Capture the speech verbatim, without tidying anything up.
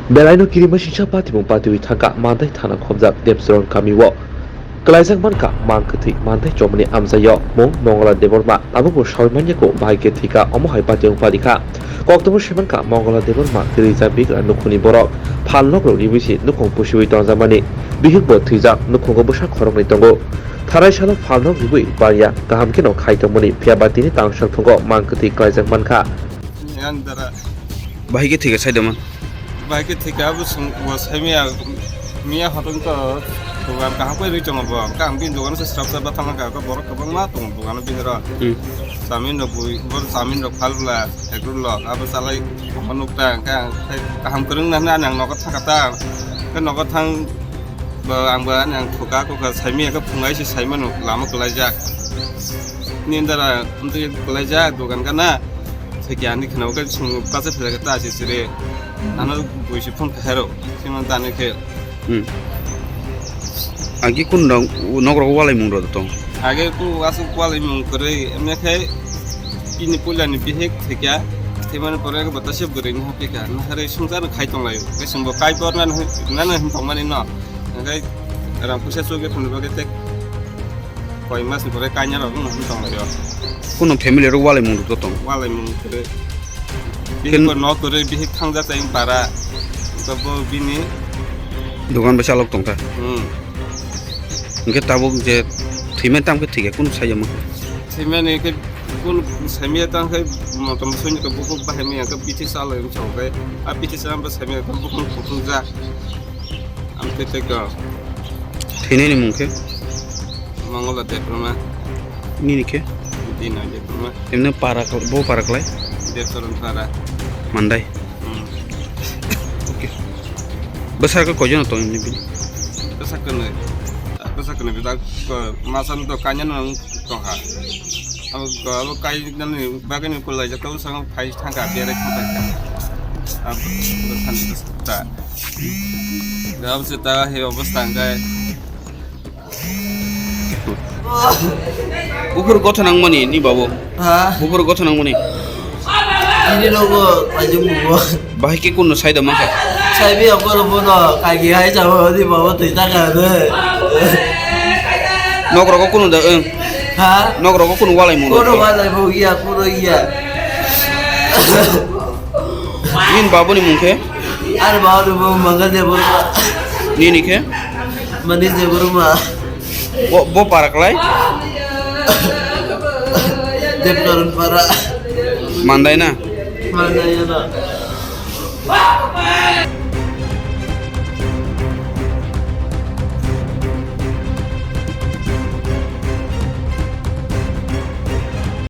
Belaino kirima singsa patibung patiwi thangkha Mandai thana khobjak Debsoron kamio. Kwlaijak mankha mang kwthwi Mandai chomoni amchaio mung Mongala Debbarma, tabukbo sawi manyakho bahai khe thwikha, omo hai patibung patikha. Koktwma se mankha Mongala Debbarma kwrwi jak bigra nukhungni borok phalnokrok ribwi se nukhung pusiwi tongjakmani, bihikbo thwijak nukhungo bwsa khoroknwi tongo. Tharai salo phalnok ribwi bariya kaham kheno khai tongmani, phiyaba tini tangsa phungo mang kwthwi kwlaijak mankha. Bahai khe thwikha saida man. Bahai khe thwikha abo swng bo saimaya miya hoton to dogan kaham khe rwi tongo bo. Hwnkhe ang bini dogano se srapsa bathang kha, borok kwbangma tongo dogano bini ro. Hmm. Chamin rok bui, bor chamin rok phal bwla, egg roll rok abo chalai tongma nukta, hwnkhe ang tei kaham kwrwng nang nani ang nogo thangkha ta. Hwnkhe nogo thang bo ang bo ani ang thuka kokha saimaya khe phungai se saimano lama kwlaijak. Nini dara amtwi kwlaijak dogan gana. Theke ani khna khe sung kacha phela khe ta se sire. Ano bui se phone kha hero. Sima tani khe. Hmm. Agi kun rok nok rok walai mung rok tong. Age ku asuk walai mung kwrwi emne khe ini puila ni bihik theke. Themani pore khe bata se bwrwi ni hapika. Nahare sungsa no khai tong lai. Khe sung bo kai por na na hin tong mani no. Ngai ram pusa chugwi phone bagwi tek. Koi mas ni pore kanya rok no hin tong lai. Kuno family rok walai mung rok tong. Walai mung kwrwi. Bihik Ken- bo nok kwrwi bihik thangjak tei para. Ko bo bini Dogan bai chalok tongkha. Hmm. Hwnkhe tabuk je thwimani tamo khe thwikha, kunu saiyama? Thwimani khe kunu saimaya tang khe motom soi khe bukhuk bahai maya khe bithi chalai wng chao khe. A bithi chalai saimaya khe bukhuk kuthung jak. Ang tei tei kha. Thwinani mung khe? Mangala Debbarma. Nini khe? Dino Debbarma. Emne para kal-, bo para klai? Debsoron para. Mandai? Hmm. Okay. Bwsarok koijon tong emne bini? Bwsarok kwnwi. Bwsarok kwnwi bwsarok ko-, masa no to kanya no tongkha. Abo ko-, abo kai nani bagwi ni kulai jak to bwsarok phai thangkha, berai thangkha. Abo bwsarok ta. Gabse ta he obostha hwnkhe. Buphuru gotho nangmani ni babu. Ha? Buphuru gotho nangmani. Ini logo aja bubo. Bahai khe kunno saida mankha? Saibi okoro bono kagi hai jabo di babo twi taka de. Nok rogo kunu da, eng. Ha? Nok rogo kunu walai mung. Kono walai bo iya, kono iya. Nin babuni mung khe? Ar babu bo Mangal Debbarma. Nini khe? Mani Debbarma. Bo, bo para klai? Debkaron para. Mandai na? Mandai na.